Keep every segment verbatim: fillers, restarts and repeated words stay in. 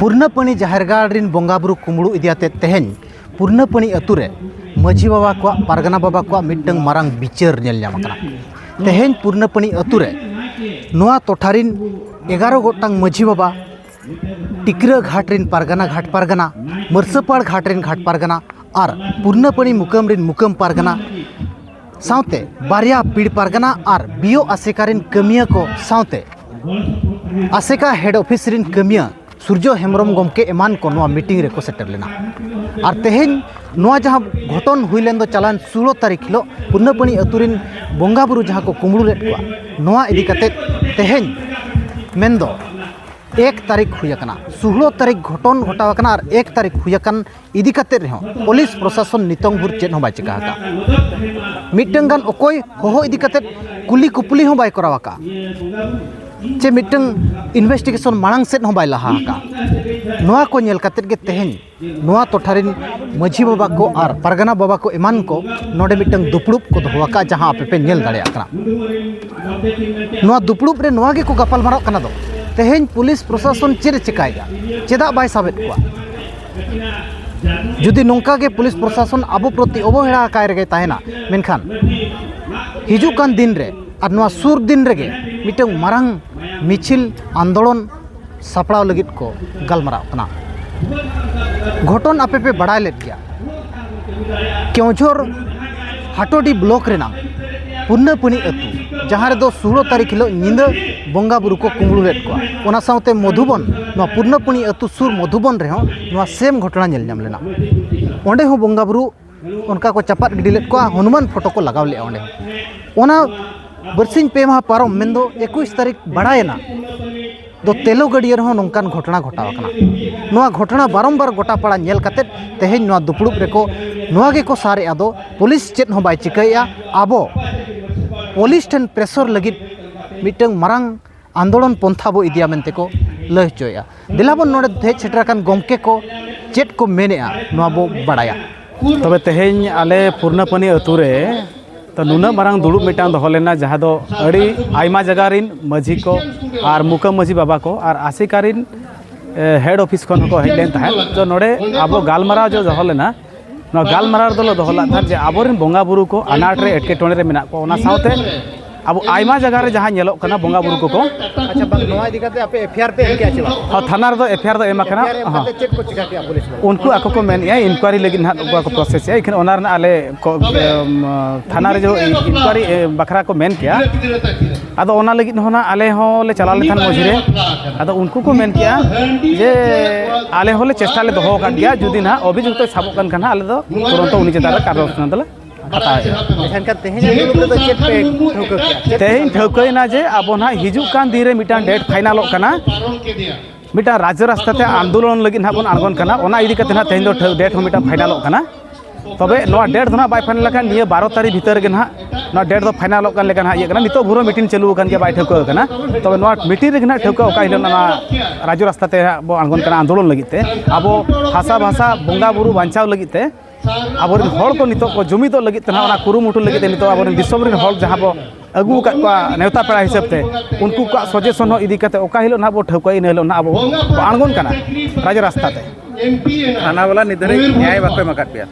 ᱯᱩᱨᱱᱟᱯᱟᱹᱱᱤ ᱡᱟᱦᱮᱨ ᱜᱟᱲ ᱨᱤᱱ ᱵᱚᱸᱜᱟ ᱵᱩᱨᱩ ᱠᱩᱢᱵᱽᱲᱩ ᱤᱫᱤ ᱟᱛᱮᱫ ᱛᱮᱦᱮᱧ ᱯᱩᱨᱱᱟᱯᱟᱹᱱᱤ ᱟᱹᱛᱩ ᱨᱮ ᱢᱟᱹᱡᱷᱤ ᱵᱟᱵᱟ ᱠᱚᱣᱟᱜ, ᱯᱟᱨᱜᱟᱱᱟ ᱵᱟᱵᱟ ᱠᱚᱣᱟᱜ ᱢᱤᱫᱴᱟᱝ ᱢᱟᱨᱟᱝ ᱵᱤᱪᱟᱹᱨ ᱧᱮᱞ ᱧᱟᱢ ᱟᱠᱟᱱᱟ᱾ ᱛᱮᱦᱮᱧ ᱯᱩᱨᱱᱟᱯᱟᱹᱱᱤ ᱟᱹᱛᱩ ᱨᱮ ᱱᱚᱣᱟ ᱴᱚᱴᱷᱟ ᱨᱤᱱ ᱮᱜᱟᱨᱚ ᱜᱚᱴᱟᱝ ᱢᱟᱹᱡᱷᱤ ᱵᱟᱵᱟ, ᱴᱤᱠᱨᱟᱹ ᱜᱷᱟᱴ ᱨᱤᱱ ᱯᱟᱨᱜᱟᱱᱟ, ᱜᱷᱟᱴ ᱯᱟᱨᱜᱟᱱᱟ, ᱢᱟᱹᱨᱥᱟᱹᱯᱟᱲ ᱜᱷᱟᱴ ᱨᱤᱱ ᱜᱷᱟᱴ ᱯᱟᱨᱜᱟᱱᱟ ᱟᱨ ᱯᱩᱨᱱᱟᱯᱟᱹᱱᱤ ᱢᱩᱠᱟᱹᱢ ᱨᱤᱱ ᱢᱩᱠᱟᱹᱢ ᱯᱟᱨᱜᱟᱱᱟ ᱥᱟᱶᱛᱮ ᱵᱟᱨᱭᱟ ᱯᱤᱲ ᱯᱟᱨᱜᱟᱱᱟ ᱟᱨ ᱵᱤᱭᱳ ᱟᱥᱮᱠᱟ ᱨᱤᱱ ᱠᱟᱹᱢᱤᱭᱟᱹ ᱠᱚ ᱥᱟᱶᱛᱮ ᱟᱥᱮᱠᱟ ᱦᱮᱰ ᱚᱯᱷᱤᱥ ᱨᱤᱱ ᱠᱟᱹᱢᱤᱭᱟᱹ ᱥᱩᱨᱡᱚ ᱦᱮᱢᱵᱨᱚᱢ ᱜᱚᱢᱠᱮ ᱮᱢᱟᱱ ᱠᱚ ᱱᱚᱣᱟ ᱢᱤᱴᱤᱝ ᱨᱮᱠᱚ ᱥᱮᱴᱮᱨ ᱞᱮᱱᱟ᱾ ᱟᱨ ᱛᱮᱦᱮᱧ ᱱᱚᱣᱟ ᱡᱟᱦᱟᱸ ᱜᱷᱚᱴᱚᱱ ᱦᱩᱭ ᱞᱮᱱ ᱫᱚ ᱪᱟᱞᱟᱣᱮᱱ ᱥᱳᱞᱳ ᱛᱟᱹᱨᱤᱠᱷ ᱦᱤᱞᱳᱜ ᱯᱩᱨᱱᱟᱯᱟᱹᱱᱤ ᱟᱹᱛᱩ ᱨᱤᱱ ᱵᱚᱸᱜᱟ ᱵᱩᱨᱩ ᱡᱟᱦᱟᱸ ᱠᱚ ᱠᱩᱢᱵᱽᱲᱩ ᱞᱮᱫ ᱠᱚᱣᱟ, ᱱᱚᱣᱟ ᱤᱫᱤ ᱠᱟᱛᱮᱫ ᱛᱮᱦᱮᱧ ᱢᱮᱱᱫᱚ ᱮᱠ ᱛᱟᱹᱨᱤᱠᱷ ᱦᱩᱭ ᱟᱠᱟᱱᱟ, ᱥᱳᱞᱳ ᱛᱟᱹᱨᱤᱠᱷ ᱜᱷᱚᱴᱚᱱ ᱜᱷᱚᱴᱟᱣ ᱟᱠᱟᱱᱟ᱾ ᱟᱨ ᱮᱠ ᱛᱟᱹᱨᱤᱠᱷ ᱦᱩᱭ ᱟᱠᱟᱱ ᱤᱫᱤ ᱠᱟᱛᱮᱫ ᱨᱮᱦᱚᱸ ᱯᱩᱞᱤᱥ ᱯᱨᱚᱥᱟᱥᱚᱱ ᱱᱤᱛᱚᱝ ᱵᱷᱳᱨ ᱪᱮᱫ ᱦᱚᱸ ᱵᱟᱭ ᱪᱤᱠᱟ ᱟᱠᱟᱫ᱾ ᱢᱤᱫᱴᱟᱝ ᱜᱟᱱ ᱚᱠᱚᱭ ᱦᱚᱦᱚ ᱤᱫᱤ ᱠᱟᱛᱮᱫ ᱠᱩᱞᱤ ᱠᱩᱯᱞᱤ ᱦᱚᱸ ᱵᱟᱭ ᱠᱚᱨᱟᱣ ᱟᱠᱟᱫ, ᱪᱮ ᱢᱤᱫᱴᱟᱝ ᱤᱱᱵᱷᱮᱥᱴᱤᱜᱮᱥᱚᱱ ᱢᱟᱲᱟᱝ ᱥᱮᱫ ᱦᱚᱸ ᱵᱟᱭ ᱞᱟᱦᱟ ᱟᱠᱟᱫ᱾ ᱱᱚᱣᱟ ᱠᱚ ᱧᱮᱞ ᱠᱟᱛᱮᱫ ᱜᱮ ᱛᱮᱦᱮᱧ ᱱᱚᱣᱟ ᱴᱚᱴᱷᱟ ᱨᱤᱱ ᱢᱟᱹᱡᱷᱤ ᱵᱟᱵᱟ ᱠᱚ ᱟᱨ ᱯᱟᱨᱜᱟᱱᱟ ᱵᱟᱵᱟ ᱠᱚ ᱮᱢᱟᱱ ᱠᱚ ᱱᱚᱰᱮ ᱢᱤᱫᱴᱟᱝ ᱫᱩᱯᱲᱩᱵ ᱠᱚ ᱫᱚᱦᱚ ᱟᱠᱟᱫ, ᱡᱟᱦᱟᱸ ᱟᱯᱮ ᱯᱮ ᱧᱮᱞ ᱫᱟᱲᱮᱭᱟᱜ ᱠᱟᱱᱟ᱾ ᱱᱚᱣᱟ ᱫᱩᱯᱲᱩᱵ ᱨᱮ ᱱᱚᱣᱟ ᱜᱮᱠᱚ ᱜᱟᱯᱟᱞ ᱢᱟᱨᱟᱜ ᱠᱟᱱᱟ ᱫᱚ, ᱛᱮᱦᱮᱧ ᱯᱩᱞᱤᱥ ᱯᱨᱚᱥᱟᱥᱚᱱ ᱪᱮᱫ ᱮ ᱪᱮᱠᱟᱭᱮᱫᱟ, ᱪᱮᱫᱟᱜ ᱵᱟᱭ ᱥᱟᱵᱮᱫ ᱠᱚᱣᱟ? ᱡᱩᱫᱤ ᱱᱚᱝᱠᱟ ᱜᱮ ᱯᱩᱞᱤᱥ ᱯᱨᱚᱥᱟᱥᱚᱱ ᱟᱵᱚ ᱯᱨᱚᱛᱤ ᱚᱵᱚᱦᱮᱲᱟ ᱟᱠᱟᱭ ᱨᱮᱜᱮ ᱛᱟᱦᱮᱱᱟ, ᱢᱮᱱᱠᱷᱟᱱ ᱦᱤᱡᱩᱜ ᱠᱟᱱ ᱫᱤᱱ ᱨᱮ ᱟᱨ ᱱᱚᱣᱟ ᱥᱩᱨ ᱫᱤᱱ ᱨᱮᱜᱮ ᱢᱤᱫᱴᱟᱝ ᱢᱟᱨᱟᱝ ᱢᱤᱪᱷᱤᱞ ᱟᱱᱫᱳᱞᱚᱱ ᱥᱟᱯᱲᱟᱣ ᱞᱟᱹᱜᱤᱫ ᱠᱚ ᱜᱟᱞᱢᱟᱨᱟᱣ ᱠᱟᱱᱟ᱾ ᱜᱷᱚᱴᱚᱱ ᱟᱯᱮ ᱯᱮ ᱵᱟᱲᱟᱭ ᱞᱮᱫ ᱜᱮᱭᱟ, ᱠᱮᱣᱡᱷᱚᱨ ᱦᱟᱴᱳᱰᱤ ᱵᱞᱚᱠ ᱨᱮᱱᱟᱜ ᱯᱩᱨᱱᱟᱯᱟᱹᱱᱤ ᱟᱹᱛᱩ, ᱡᱟᱦᱟᱸ ᱨᱮᱫᱚ ᱥᱳᱞᱳ ᱛᱟᱹᱨᱤᱠᱷ ᱦᱤᱞᱳᱜ ᱧᱤᱫᱟᱹ ᱵᱚᱸᱜᱟ ᱵᱩᱨᱩ ᱠᱚ ᱠᱩᱢᱵᱽᱲᱩ ᱞᱮᱫ ᱠᱚᱣᱟ᱾ ᱚᱱᱟ ᱥᱟᱶᱛᱮ ᱢᱚᱫᱷᱩᱵᱚᱱ, ᱱᱚᱣᱟ ᱯᱩᱨᱱᱟᱯᱟᱹᱱᱤ ᱟᱹᱛᱩ ᱥᱩᱨ ᱢᱚᱫᱷᱩᱵᱚᱱ ᱨᱮᱦᱚᱸ ᱱᱚᱣᱟ ᱥᱮᱢ ᱜᱷᱚᱴᱚᱱᱟ ᱧᱮᱞ ᱧᱟᱢ ᱞᱮᱱᱟ᱾ ᱚᱸᱰᱮ ᱦᱚᱸ ᱵᱚᱸᱜᱟ ᱵᱩᱨᱩ ᱚᱱᱠᱟ ᱠᱚ ᱪᱟᱯᱟᱫ ᱜᱤᱰᱤ ᱞᱮᱫ ᱠᱚᱣᱟ, ᱦᱚᱱᱩᱢᱟᱱ ᱯᱷᱳᱴᱳ ᱠᱚ ᱞᱟᱜᱟᱣ ᱞᱮᱫᱼᱟ ᱚᱸᱰᱮ ᱦᱚᱸ᱾ ᱚᱱᱟ ᱵᱟᱨᱥᱤᱧ ᱯᱮ ᱢᱟᱦᱟ ᱯᱟᱨᱚᱢ, ᱢᱮᱱᱫᱚ ᱮᱠᱩᱥ ᱛᱟᱹᱨᱤᱠᱷ ᱵᱟᱲᱟᱭᱮᱱᱟ, ᱫᱚ ᱛᱮᱞᱳ ᱜᱟᱹᱰᱭᱟᱹ ᱨᱮᱦᱚᱸ ᱱᱚᱝᱠᱟᱱ ᱜᱷᱚᱴᱚᱱᱟ ᱜᱷᱚᱴᱟᱣ ᱟᱠᱟᱱᱟ᱾ ᱱᱚᱣᱟ ᱜᱷᱚᱴᱚᱱᱟ ᱵᱟᱨᱚᱢᱵᱟᱨ ᱜᱚᱴᱟ ᱯᱟᱲᱟ ᱧᱮᱞ ᱠᱟᱛᱮᱫ ᱛᱮᱦᱮᱧ ᱱᱚᱣᱟ ᱫᱩᱯᱲᱩᱵ ᱨᱮᱠᱚ ᱱᱚᱣᱟ ᱜᱮᱠᱚ ᱥᱟᱨᱮᱜᱼᱟ, ᱫᱚ ᱯᱩᱞᱤᱥ ᱪᱮᱫ ᱦᱚᱸ ᱵᱟᱭ ᱪᱤᱠᱟᱹᱭᱮᱫᱼᱟ᱾ ᱟᱵᱚ ᱯᱩᱞᱤᱥ ᱴᱷᱮᱱ ᱯᱨᱮᱥᱚᱨ ᱞᱟᱹᱜᱤᱫ ᱢᱤᱫᱴᱟᱝ ᱢᱟᱨᱟᱝ ᱟᱱᱫᱳᱞᱚᱱ ᱯᱚᱱᱛᱷᱟ ᱵᱚ ᱤᱫᱤᱭᱟ ᱢᱮᱱᱛᱮ ᱠᱚ ᱞᱟᱹᱭ ᱦᱚᱪᱚᱭᱮᱫᱼᱟ᱾ ᱫᱮᱞᱟ ᱵᱚᱱ ᱱᱚᱰᱮ ᱦᱮᱡ ᱥᱮᱴᱮᱨ ᱟᱠᱟᱱ ᱜᱚᱢᱠᱮ ᱠᱚ ᱪᱮᱫ ᱠᱚ ᱢᱮᱱᱮᱫᱼᱟ, ᱱᱚᱣᱟ ᱵᱚ ᱵᱟᱲᱟᱭᱟ᱾ ᱛᱚᱵᱮ ᱛᱮᱦᱮᱧ ᱟᱞᱮ ᱯᱩᱨᱱᱟᱯᱟᱹᱱᱤ ᱟᱹᱛᱩ ᱨᱮ ᱛᱚ ᱱᱩᱱᱟᱹᱜ ᱢᱟᱨᱟᱝ ᱫᱩᱲᱩᱵ ᱢᱤᱫᱴᱟᱝ ᱫᱚᱦᱚ ᱞᱮᱱᱟ, ᱡᱟᱦᱟᱸ ᱫᱚ ᱟᱹᱰᱤ ᱟᱭᱢᱟ ᱡᱟᱭᱜᱟ ᱨᱤᱱ ᱢᱟᱹᱡᱷᱤ ᱠᱚ ᱟᱨ ᱢᱩᱠᱟᱹ ᱢᱟᱹᱡᱷᱤ ᱵᱟᱵᱟ ᱠᱚ ᱟᱨ ᱟᱥᱮᱠᱟ ᱨᱤᱱ ᱦᱮᱰ ᱚᱯᱷᱤᱥ ᱠᱷᱚᱱ ᱦᱚᱸᱠᱚ ᱦᱮᱡ ᱞᱮᱱ ᱛᱟᱦᱮᱸᱫ᱾ ᱛᱚ, ᱱᱚᱰᱮ ᱟᱵᱚ ᱜᱟᱞᱢᱟᱨᱟᱣ ᱡᱚ ᱫᱚᱦᱚ ᱞᱮᱱᱟ, ᱱᱚᱣᱟ ᱜᱟᱞᱢᱟᱨᱟᱣ ᱨᱮᱫᱚ ᱞᱮ ᱫᱚᱦᱚ ᱞᱮᱫ ᱛᱟᱦᱮᱸᱫ ᱡᱮ ᱟᱵᱚᱨᱮᱱ ᱵᱚᱸᱜᱟ ᱵᱩᱨᱩ ᱠᱚ ᱟᱱᱟᱴ ᱨᱮ, ᱮᱴᱠᱮᱴᱚᱬᱮ ᱨᱮ ᱢᱮᱱᱟᱜ ᱠᱚᱣᱟ, ᱚᱱᱟ ᱥᱟᱶᱛᱮ ᱟᱵᱚ ᱟᱭᱢᱟ ᱡᱟᱭᱜᱟ ᱨᱮ ᱡᱟᱦᱟᱸ ᱧᱮᱞᱚᱜ ᱠᱟᱱᱟ ᱵᱚᱸᱜᱟ ᱵᱩᱨᱩ ᱠᱚᱠᱚ ᱟᱪᱪᱷᱟ, ᱵᱟᱝ, ᱱᱚᱣᱟ ᱤᱫᱤ ᱠᱟᱛᱮ ᱟᱯᱮ ᱮᱯᱷ ᱟᱭ ᱟᱨ ᱯᱮ ᱮᱢ ᱠᱮᱜᱼᱟ ᱪᱮ ᱵᱟᱝ? ᱦᱚᱸ, ᱛᱷᱟᱱᱟ ᱨᱮᱫᱚ ᱮᱯᱷ ᱟᱭ ᱟᱨ ᱫᱚ ᱮᱢ ᱟᱠᱟᱱᱟ᱾ ᱮᱯᱷ ᱟᱭ ᱟᱨ ᱮᱢ ᱦᱚᱸ᱾ ᱠᱟᱛᱮ ᱪᱮᱫ ᱠᱚ ᱪᱤᱠᱟ ᱠᱮᱜᱼᱟ ᱯᱩᱞᱤᱥ ᱵᱟᱞᱟ? ᱩᱱᱠᱩ ᱟᱠᱚ ᱠᱚ ᱢᱮᱱᱮᱜᱼᱟ, ᱤᱱᱠᱩᱭᱟᱨᱤ ᱞᱟᱹᱜᱤᱫ ᱱᱟᱦᱟᱜ ᱩᱱᱠᱩ ᱠᱚ ᱯᱨᱚᱥᱮᱥᱮᱜᱼᱟ᱾ ᱮᱱᱠᱷᱟᱱ ᱚᱱᱟ ᱨᱮᱱᱟᱜ ᱟᱞᱮ ᱠᱚ, ᱮᱢ, ᱛᱷᱟᱱᱟ ᱨᱮ ᱡᱚ ᱤᱱᱠᱩᱭᱟᱨᱤ, ᱮ, ᱵᱟᱠᱷᱨᱟ ᱠᱚ ᱢᱮᱱ ᱠᱮᱜᱼᱟ᱾ ᱟᱫᱚ ᱚᱱᱟ ᱞᱟᱹᱜᱤᱫ ᱦᱚᱸ ᱱᱟᱦᱟᱜ ᱟᱞᱮ ᱦᱚᱸᱞᱮ ᱪᱟᱞᱟᱣ ᱞᱮᱱ ᱛᱟᱦᱮᱸᱫ ᱢᱟᱹᱡᱷᱤ ᱨᱮ᱾ ᱟᱫᱚ ᱩᱱᱠᱩ ᱠᱚ ᱢᱮᱱ ᱠᱮᱜᱼᱟ ᱡᱮ ᱟᱞᱮ ᱦᱚᱸᱞᱮ ᱪᱮᱥᱴᱟ ᱞᱮ ᱫᱚᱦᱚ ᱟᱠᱟᱫ ᱜᱮᱭᱟ, ᱡᱩᱫᱤ ᱱᱟᱦᱟᱜ ᱚᱵᱷᱤᱡᱩᱠᱛᱚᱭ ᱥᱟᱵᱚᱜ ᱠᱟᱱ ᱠᱷᱟᱱ ᱱᱟᱦᱟᱜ ᱟᱞᱮ ᱫᱚ ᱛᱩᱨᱚᱱᱛᱚ ᱩᱱᱤ ᱪᱮᱛᱟᱱ ᱨᱮ ᱠᱟᱨᱡᱟᱱᱩᱥᱴᱷᱟᱱ ᱫᱚᱞᱮ ᱦᱟᱛᱟᱣᱮᱫᱼᱟ᱾ ᱮᱱᱠᱷᱟᱱ ᱛᱮᱦᱮᱧᱟᱜ ᱫᱩᱲᱩᱵ ᱨᱮᱫᱚ ᱪᱮᱫ ᱯᱮ ᱴᱷᱟᱹᱣᱠᱟᱹ ᱠᱮᱜᱼᱟ? ᱪᱮᱫ ᱛᱮᱦᱮᱧ ᱴᱷᱟᱹᱣᱠᱟᱹᱭᱮᱱᱟ ᱡᱮ ᱟᱵᱚ ᱱᱟᱦᱟᱜ ᱦᱤᱡᱩᱜ ᱠᱟᱱ ᱫᱤᱱ ᱨᱮ ᱢᱤᱫᱴᱟᱝ ᱰᱮᱴ ᱯᱷᱟᱭᱱᱟᱞᱚᱜ ᱠᱟᱱᱟ, ᱢᱤᱫᱴᱟᱝ ᱨᱟᱡᱽ ᱨᱟᱥᱛᱟ ᱛᱮ ᱟᱱᱫᱳᱞᱚᱱ ᱞᱟᱹᱜᱤᱫ ᱱᱟᱦᱟᱜ ᱵᱚᱱ ᱟᱬᱜᱚᱱ ᱠᱟᱱᱟ᱾ ᱚᱱᱟ ᱤᱫᱤ ᱠᱟᱛᱮ ᱱᱟᱦᱟᱜ ᱛᱮᱦᱮᱧ ᱫᱚ ᱴᱷᱟᱹ-, ᱰᱮᱴ ᱦᱚᱸ ᱢᱤᱫᱴᱟᱝ ᱯᱷᱟᱭᱱᱟᱞᱚᱜ ᱠᱟᱱᱟ᱾ ᱛᱚᱵᱮ ᱱᱚᱣᱟ ᱰᱮᱴ ᱫᱚ ᱱᱟᱦᱟᱜ ᱵᱟᱭ ᱯᱷᱟᱭᱱᱟᱞ ᱞᱮᱠᱷᱟᱱ ᱱᱤᱭᱟᱹ ᱵᱟᱨᱚ ᱛᱟᱹᱨᱤᱠᱷ ᱵᱷᱤᱛᱟᱹᱨ ᱨᱮᱜᱮ ᱱᱟᱦᱟᱜ ᱱᱚᱣᱟ ᱰᱮᱴ ᱫᱚ ᱯᱷᱟᱭᱱᱟᱞᱚᱜ ᱠᱟᱱ ᱞᱮᱠᱟ ᱱᱟᱦᱟᱜ ᱤᱭᱟᱹᱜ ᱠᱟᱱᱟ᱾ ᱱᱤᱛᱚᱜ ᱵᱷᱳᱨ ᱦᱚᱸ ᱢᱤᱴᱤᱝ ᱪᱟᱹᱞᱩ ᱟᱠᱟᱱ ᱜᱮᱭᱟ, ᱵᱟᱭ ᱴᱷᱟᱹᱣᱠᱟᱹ ᱟᱠᱟᱱᱟ᱾ ᱛᱚᱵᱮ ᱱᱚᱣᱟ ᱢᱤᱴᱤᱝ ᱨᱮᱜᱮ ᱱᱟᱦᱟᱜ ᱴᱷᱟᱹᱣᱠᱟᱹ ᱚᱠᱟ ᱦᱤᱞᱳᱜ ᱱᱚᱣᱟ ᱨᱟᱡᱽ ᱨᱟᱥᱛᱟ ᱛᱮ ᱦᱟᱸᱜ ᱵᱚ ᱟᱬᱜᱚᱱ ᱠᱟᱱᱟ ᱟᱱᱫᱳᱞᱚᱱ ᱞᱟᱹᱜᱤᱫ ᱛᱮ, ᱟᱵᱚ ᱦᱟᱥᱟ ᱵᱷᱟᱥᱟ ᱵᱚᱸᱜᱟ ᱵᱩᱨᱩ ᱵᱟᱧᱪᱟᱣ ᱞᱟᱹᱜᱤᱫ ᱛᱮ᱾ ᱟᱵᱚᱨᱮᱱ ᱦᱚᱲ ᱠᱚ ᱱᱤᱛᱚᱜ ᱠᱚ ᱡᱩᱢᱤᱫᱚᱜ ᱞᱟᱹᱜᱤᱫ ᱛᱮ ᱱᱟᱦᱟᱜ ᱚᱱᱟ ᱠᱩᱨᱩᱢᱩᱴᱩ ᱞᱟᱹᱜᱤᱫ ᱛᱮ ᱱᱤᱛᱚᱜ ᱟᱵᱚᱨᱮᱱ ᱫᱤᱥᱚᱢ ᱨᱮᱱ ᱦᱚᱲ ᱡᱟᱦᱟᱸ ᱵᱚ ᱟᱹᱜᱩ ᱟᱠᱟᱫ ᱠᱚᱣᱟ ᱱᱮᱣᱛᱟ ᱯᱮᱲᱟ ᱦᱤᱥᱟᱹᱵ ᱛᱮ, ᱩᱱᱠᱩ ᱠᱚᱣᱟᱜ ᱥᱚᱡᱮᱥᱚᱱ ᱦᱚᱸ ᱤᱫᱤ ᱠᱟᱛᱮ ᱚᱠᱟ ᱦᱤᱞᱳᱜ ᱱᱟᱦᱟᱜ ᱵᱚ ᱴᱷᱟᱹᱣᱠᱟᱹᱭᱟ, ᱤᱱᱟᱹ ᱦᱤᱞᱳᱜ ᱱᱟᱦᱟᱜ ᱟᱵᱚ ᱵᱚ ᱟᱬᱜᱚᱱ ᱠᱟᱱᱟ ᱨᱟᱡᱽ ᱨᱟᱥᱛᱟ ᱛᱮ᱾ ᱛᱷᱟᱱᱟ ᱵᱟᱞᱟ ᱱᱤᱛ ᱫᱷᱟᱹᱨᱤᱡ ᱱᱮᱭᱟᱭ ᱵᱟᱠᱚ ᱮᱢ ᱟᱠᱟᱫ ᱯᱮᱭᱟ?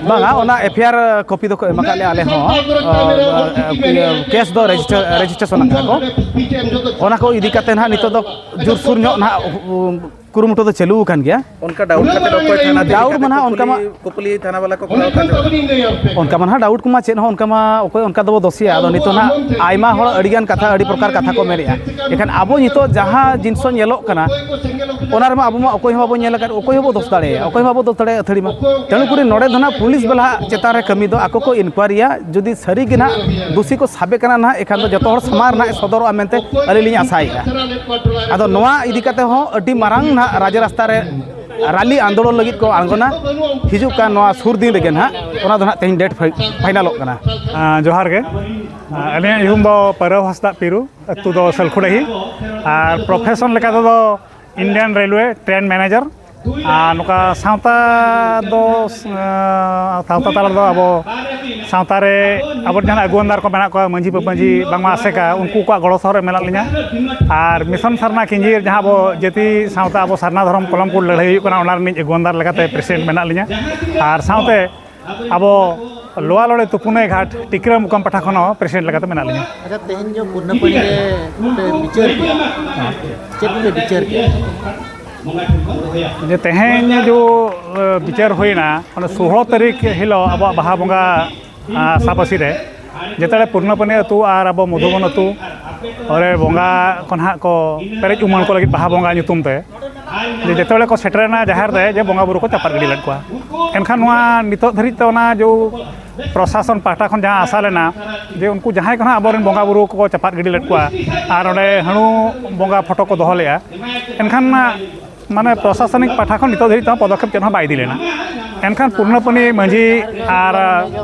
ᱵᱟᱝᱟ, ᱚᱱᱟ ᱮᱯᱷ ᱟᱭ ᱟᱨ ᱠᱚᱯᱤ ᱫᱚᱠᱚ ᱮᱢ ᱟᱠᱟᱫ ᱞᱮᱭᱟ ᱟᱞᱮ ᱦᱚᱸ᱾ ᱟᱨ, ᱤᱭᱟᱹ, ᱠᱮᱥ ᱫᱚ ᱨᱮᱡᱤᱥᱴᱟᱨ, ᱨᱮᱡᱤᱥᱴᱨᱮᱥᱚᱱ ᱟᱠᱟᱫᱟ ᱠᱚ᱾ ᱚᱱᱟ ᱠᱚ ᱤᱫᱤ ᱠᱟᱛᱮ ᱱᱟᱦᱟᱜ ᱱᱤᱛᱚᱜ ᱫᱚ ᱡᱳᱨᱥᱳᱨ ᱧᱚᱜ ᱱᱟᱦᱟᱜ, ᱩ, ᱠᱩᱨᱩᱢᱩᱴᱩ ᱫᱚ ᱪᱟᱹᱞᱩ ᱟᱠᱟᱱ ᱜᱮᱭᱟ᱾ ᱚᱱᱠᱟ ᱰᱟᱣᱩᱴ ᱠᱟᱛᱮ ᱚᱠᱚᱭ ᱛᱷᱟᱱᱟ ᱛᱮ ᱰᱟᱣᱩᱴ ᱢᱟ ᱱᱟᱦᱟᱜ ᱚᱱᱠᱟ ᱢᱟ ᱠᱩᱠᱞᱤ, ᱠᱩᱠᱞᱤ ᱛᱷᱟᱱᱟ ᱵᱟᱞᱟ ᱠᱚ ᱠᱚᱨᱟᱣ ᱠᱟᱱ ᱛᱟᱦᱮᱸ? ᱚᱱᱠᱟ ᱢᱟ ᱱᱟᱦᱟᱜ ᱰᱟᱣᱩᱴ ᱠᱚᱢᱟ ᱪᱮᱫ ᱦᱚᱸ ᱚᱱᱠᱟ ᱢᱟ ᱚᱠᱚᱭ ᱚᱱᱠᱟ ᱫᱚᱵᱚ ᱫᱳᱥᱮᱭᱟ᱾ ᱟᱫᱚ ᱱᱤᱛᱚᱜ ᱱᱟᱦᱟᱜ ᱟᱭᱢᱟ ᱦᱚᱲ ᱟᱹᱰᱤᱜᱟᱱ ᱠᱟᱛᱷᱟ, ᱟᱹᱰᱤ ᱯᱨᱚᱠᱟᱨ ᱠᱟᱛᱷᱟ ᱠᱚ ᱢᱮᱱᱮᱫᱼᱟ᱾ ᱮᱱᱠᱷᱟᱱ ᱟᱵᱚ ᱱᱤᱛᱚᱜ ᱡᱟᱦᱟᱸ ᱡᱤᱱᱤᱥ ᱧᱮᱞᱚᱜ ᱠᱟᱱᱟ, ᱚᱱᱟ ᱨᱮᱢᱟ ᱟᱵᱚ ᱢᱟ ᱚᱠᱚᱭ ᱦᱚᱸ ᱵᱟᱵᱚ ᱧᱮᱞ ᱟᱠᱟᱫ, ᱚᱠᱚᱭ ᱦᱚᱸ ᱵᱟᱵᱚ ᱫᱳᱥ ᱫᱟᱲᱮᱭᱟᱭᱟ, ᱚᱠᱚᱭ ᱦᱚᱸ ᱵᱟᱵᱚ ᱫᱳᱥ ᱫᱟᱲᱮᱭᱟᱜᱼᱟ ᱟᱹᱛᱷᱟᱹᱲᱤ ᱢᱟ᱾ ᱛᱮᱬᱩ ᱠᱩᱨᱤ ᱱᱚᱰᱮ ᱫᱚ ᱱᱟᱦᱟᱜ ᱯᱩᱞᱤᱥ ᱵᱟᱞᱟ ᱦᱟᱜ ᱪᱮᱛᱟᱱ ᱨᱮ ᱠᱟᱹᱢᱤ ᱫᱚ, ᱟᱠᱚ ᱠᱚ ᱤᱱᱠᱩᱭᱟᱨᱤᱭᱟ, ᱡᱩᱫᱤ ᱥᱟᱹᱨᱤ ᱜᱮ ᱱᱟᱦᱟᱜ ᱫᱩᱥᱤ ᱠᱚ ᱥᱟᱵᱮ ᱠᱟᱱᱟ ᱱᱟᱦᱟᱜ, ᱮᱱᱠᱷᱟᱱ ᱫᱚ ᱡᱚᱛᱚ ᱦᱚᱲ ᱥᱟᱢᱟᱝ ᱨᱮ ᱱᱟᱦᱟᱜ ᱮ ᱥᱚᱫᱚᱨᱚᱜᱼᱟ ᱢᱮᱱᱛᱮ ᱟᱹᱞᱤᱧ ᱞᱤᱧ ᱟᱥᱟᱭᱮᱫᱼᱟ᱾ ᱟᱫᱚ ᱱᱚᱣᱟ ᱤᱫᱤ ᱠᱟᱛᱮ ᱦᱚᱸ ᱟᱹᱰᱤ ᱢᱟᱨᱟᱝ ᱱᱟᱦᱟᱜ ᱨᱟᱡᱽ ᱨᱟᱥᱛᱟ ᱨᱮ ᱨᱟᱞᱤ ᱟᱱᱫᱳᱞᱚᱱ ᱞᱟᱹᱜᱤᱫ ᱠᱚ ᱟᱬᱜᱚᱱᱟ ᱦᱤᱡᱩᱜ ᱠᱟᱱ ᱱᱚᱣᱟ ᱥᱩᱨ ᱫᱤᱱ ᱨᱮᱜᱮ ᱱᱟᱦᱟᱜ᱾ ᱚᱱᱟ ᱫᱚ ᱱᱟᱦᱟᱜ ᱛᱮᱦᱮᱧ ᱰᱮᱴ ᱯᱷᱟᱭ-, ᱯᱷᱟᱭᱱᱟᱞᱚᱜ ᱠᱟᱱᱟ᱾ ᱟᱸ, ᱡᱚᱦᱟᱨ ᱜᱮ᱾ ᱟᱸ, ᱟᱹᱞᱤᱧᱟᱜ ᱧᱩᱛᱩᱢ ᱫᱚ ᱯᱟᱹᱨᱟᱹᱣ ᱦᱟᱸᱥᱫᱟᱜ ᱯᱤᱨᱩ, ᱟᱹᱛᱩ ᱫᱚ ᱥᱟᱹᱞᱠᱷᱩᱰᱟᱹᱦᱤ, ᱟᱨ ᱯᱨᱚᱯᱷᱮᱥᱚᱱ ᱞᱮᱠᱟ ᱛᱮᱫᱚ ᱤᱱᱰᱤᱭᱟᱱ ᱨᱮᱞᱣᱮ ᱴᱨᱮᱱ ᱢᱮᱱᱮᱡᱟᱨ᱾ ᱟᱨ ᱱᱚᱝᱠᱟ ᱥᱟᱶᱛᱟ ᱫᱚ, ᱮᱸ, ᱥᱟᱶᱛᱟ ᱛᱟᱞᱟ ᱨᱮᱫᱚ ᱟᱵᱚ ᱥᱟᱶᱛᱟ ᱨᱮ ᱟᱵᱚ ᱡᱟᱦᱟᱸ ᱟᱹᱜᱩᱣᱟᱹᱱᱫᱟᱨ ᱠᱚ ᱢᱮᱱᱟᱜ ᱠᱚᱣᱟ, ᱢᱟᱹᱡᱷᱤ, ᱵᱟᱵᱟᱡᱷᱤ, ᱵᱟᱝᱢᱟ ᱟᱥᱮᱠᱟ, ᱩᱱᱠᱩ ᱠᱚᱣᱟᱜ ᱜᱚᱲᱚ ᱥᱚᱦᱚᱫ ᱨᱮ ᱢᱮᱱᱟᱜ ᱞᱤᱧᱟ᱾ ᱟᱨ ᱢᱤᱥᱚᱱ ᱥᱟᱨᱱᱟ ᱠᱤᱧᱡᱤᱨ, ᱡᱟᱦᱟᱸ ᱟᱵᱚ ᱡᱟᱹᱛᱤ ᱥᱟᱶᱛᱟ, ᱟᱵᱚ ᱥᱟᱨᱱᱟ ᱫᱷᱚᱨᱚᱢ ᱠᱚᱞᱚᱢ ᱠᱚ ᱞᱟᱹᱲᱦᱟᱹᱭ ᱦᱩᱭᱩᱜ ᱠᱟᱱᱟ, ᱚᱱᱟ ᱨᱤᱱᱤᱡ ᱟᱹᱜᱩᱣᱟᱹᱱᱫᱟᱨ ᱞᱮᱠᱟᱛᱮ ᱯᱨᱮᱥᱤᱰᱮᱱᱴ ᱢᱮᱱᱟᱜ ᱞᱤᱧᱟ᱾ ᱟᱨ ᱥᱟᱶᱛᱮ ᱟᱵᱚ ᱞᱳᱣᱟ ᱞᱚᱲᱮ ᱛᱩᱯᱩᱱᱟᱹᱭ ᱜᱷᱟᱴ ᱴᱤᱠᱨᱟᱹ ᱢᱩᱠᱟᱢ ᱯᱟᱦᱴᱟ ᱠᱷᱚᱱ ᱦᱚᱸ ᱯᱨᱮᱥᱤᱰᱮᱱᱴ ᱞᱮᱠᱟᱛᱮ ᱢᱮᱱᱟᱜ ᱞᱤᱧᱟ᱾ ᱟᱪᱪᱷᱟ, ᱛᱮᱦᱮᱧ ᱡᱚ ᱯᱩᱨᱱᱟᱹᱯᱟᱹᱱᱤ ᱨᱮ ᱯᱮ ᱵᱤᱪᱟᱹᱨ ᱠᱮᱫᱟ, ᱪᱮᱫ ᱯᱮ ᱵᱤᱪᱟᱹᱨ ᱠᱮᱫᱟ? ᱡᱮ ᱛᱮᱦᱮᱧ ᱡᱚ, ᱮ, ᱵᱤᱪᱟᱹᱨ ᱦᱩᱭᱱᱟ, ᱚᱱᱟ ᱥᱳᱦᱞᱳ ᱛᱟᱹᱨᱤᱠᱷ ᱦᱤᱞᱳᱜ ᱟᱵᱚᱣᱟᱜ ᱵᱟᱦᱟ ᱵᱚᱸᱜᱟ, ᱟ, ᱥᱟᱯᱟᱥᱤ ᱨᱮ ᱡᱮᱛᱮ ᱯᱩᱨᱱᱟᱹᱯᱟᱹᱱᱤ ᱟᱹᱛᱩ ᱟᱨ ᱟᱵᱚ ᱢᱚᱫᱷᱩᱵᱚᱱ ᱟᱹᱛᱩ ᱨᱮ ᱵᱚᱸᱜᱟ ᱠᱚ ᱱᱟᱦᱟᱜ ᱠᱚ ᱯᱮᱨᱮᱡ ᱩᱢᱟᱹᱱ ᱠᱚ ᱞᱟᱹᱜᱤᱫ ᱵᱟᱦᱟ ᱵᱚᱸᱜᱟ ᱧᱩᱛᱩᱢ ᱛᱮ, ᱡᱮ ᱡᱮᱛᱮ ᱠᱚ ᱥᱮᱴᱮᱨᱮᱱᱟ ᱡᱟᱦᱮᱨ ᱨᱮ, ᱡᱮ ᱵᱚᱸᱜᱟ ᱵᱩᱨᱩ ᱠᱚ ᱪᱟᱯᱟᱫ ᱜᱤᱰᱤ ᱞᱮᱫ ᱠᱚᱣᱟ᱾ ᱮᱱᱠᱷᱟᱱ ᱱᱚᱣᱟ ᱱᱤᱛᱚᱜ ᱫᱷᱟᱹᱨᱤᱡ ᱛᱮ ᱚᱱᱟ ᱡᱚ ᱯᱨᱚᱥᱟᱥᱚᱱ ᱯᱟᱦᱴᱟ ᱠᱷᱚᱱ ᱡᱟᱦᱟᱸ ᱟᱥᱟ ᱞᱮᱱᱟ ᱡᱮ ᱩᱱᱠᱩ ᱡᱟᱦᱟᱸᱭ ᱠᱚ ᱱᱟᱦᱟᱜ ᱟᱵᱚᱨᱮᱱ ᱵᱚᱸᱜᱟ ᱵᱩᱨᱩ ᱠᱚᱠᱚ ᱪᱟᱯᱟᱫ ᱜᱤᱰᱤ ᱞᱮᱫ ᱠᱚᱣᱟ ᱟᱨ ᱚᱸᱰᱮ ᱦᱟᱹᱬᱩ ᱵᱚᱸᱜᱟ ᱯᱷᱳᱴᱳ ᱠᱚ ᱫᱚᱦᱚ ᱞᱮᱫᱼᱟ, ᱮᱱᱠᱷᱟᱱ ᱢᱟᱱᱮ ᱯᱨᱚᱥᱟᱥᱚᱱᱤᱠ ᱯᱟᱦᱴᱟ ᱠᱷᱚᱱ ᱱᱤᱛᱚᱜ ᱫᱷᱟᱹᱨᱤᱡ ᱛᱮᱦᱚᱸ ᱯᱚᱫᱚᱠᱷᱮᱯ ᱪᱮᱫ ᱦᱚᱸ ᱵᱟᱭ ᱤᱫᱤ ᱞᱮᱱᱟ᱾ ᱮᱱᱠᱷᱟᱱ ᱯᱩᱨᱱᱟᱹᱯᱟᱹᱱᱤ ᱢᱟᱹᱡᱷᱤ ᱟᱨ